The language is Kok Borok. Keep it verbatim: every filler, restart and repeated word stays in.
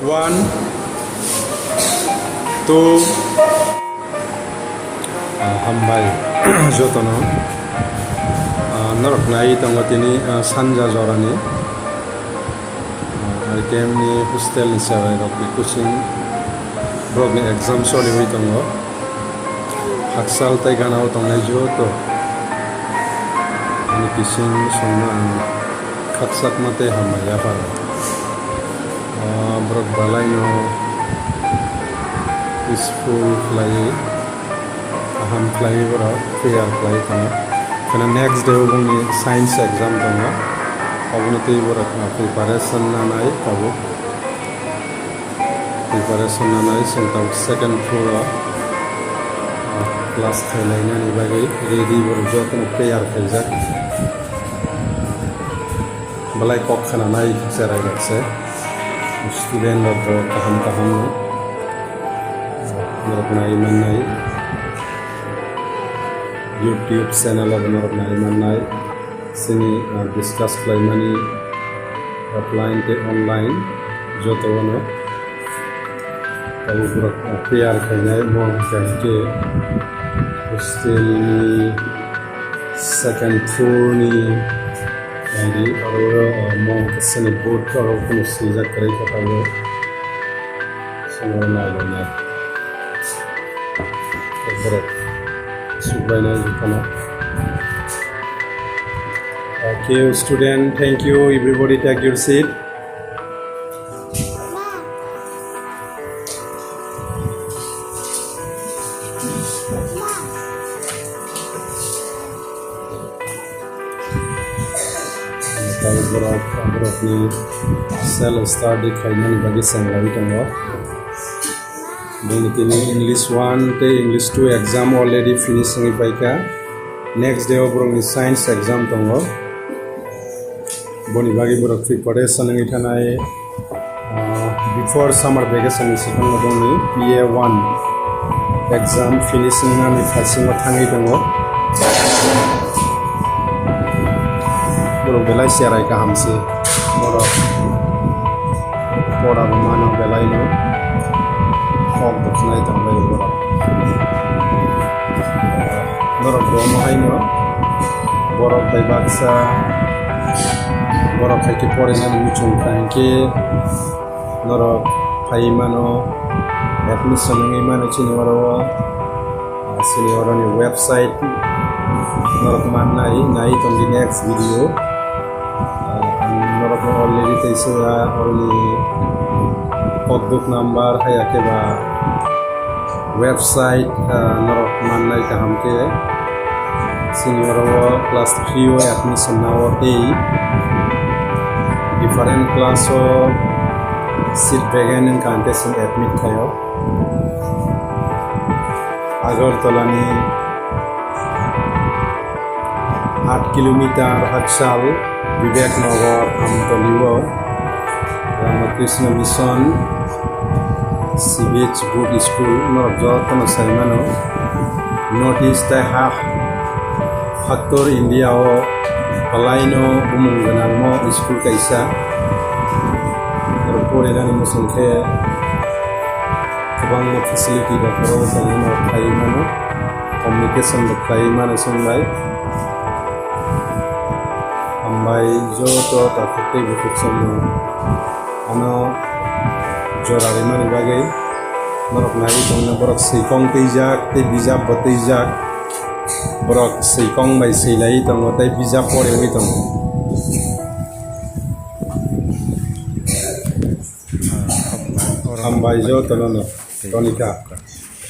One, two. Ah, hambai jotono. Ah, norok nai tongo tini, ah, sanja jorani. Ah, R K M ni hostel ni cherairok ni coaching borokni exam soliwi tongo. Hakchal tei ganao tongnai joto ani kising songno ang khakchakma tei hambai yapharo. Ah, borok belaino peaceful khlaiwi, kaham khlaiwi borok prayer khlaiwi tongo. Kheno next day o bongni science exam tongo, obono twi borok preparation nanai tabuk. Preparation nanai chwng tabuk second floor o, ah, class khailainani bagwi ready borok jotono prayer khaijak. Belai kok khananai cherai rok se, student rok bo kaham kaham no norok nai mannai, YouTube channel o bo norok nai mannai. Chini, ah, discuss khlaimani offline tei online joto wano tabuk borok, ah, prayer khainai mo hwnkha hwnkhe hostel ni second floor ni naidi oro, ah, mo hwnkha chini board oro kheno swijak kwrwi kha tabuk. Songwrwnai rwnai. Borok subrainai jotoni. Thank you, student. Thank you. Everybody take your seat. Tei borok, borokni self study khainani bagwi chenglawi tongo. Bini tini English one tei English two exam already finish wngwi paikha. Next day o borokni science exam tongo. Boni bagwi borok preparation wngwi thanai. Ah, before summer vacation ni swkang no boni P A one exam finishing ani phaising o thangwi tongo. Borok belai cherai kaham se. Borok pora bo mano belai no kok bo khnai tong bai borok. Norok bo omo hai no borok bai baksa borok hai khe porinani muchung kha hinkhe norok phai mano, admission wngwi mano chini oro o. Chini oroni website norok mannai nai tongdi next video. Ang norokno already teisa oroni kokduk number hai khe ba website, ah, norok mannai kaham khe. Chini oro o class three o admission nao tei different class o seat vacant wngkha hwnkhe chwng admit khaio. Agartala ni aat kilometer hakchal Vivek Nagar Amtoli o Ramakrishna Mission C B H Board School norok jotono sai mano. North East tei ha Factor India o belai no bumung gwnangmo school kaisa. Norok porinani muchung khe kwbangma facility rok oro tongmano khlaiwi mano, communication rok khlaiwi mano chwng bai. Hambai joto takhuk tei bukhuk chwngno ano jora rimani bagwi. Norok naiwi tongno borok swikong twijak tei bijap bo twijak. Borok swikong bai swilaiwi tongo tei bijap poriwi tongo. Hambai jotono no, Tonika.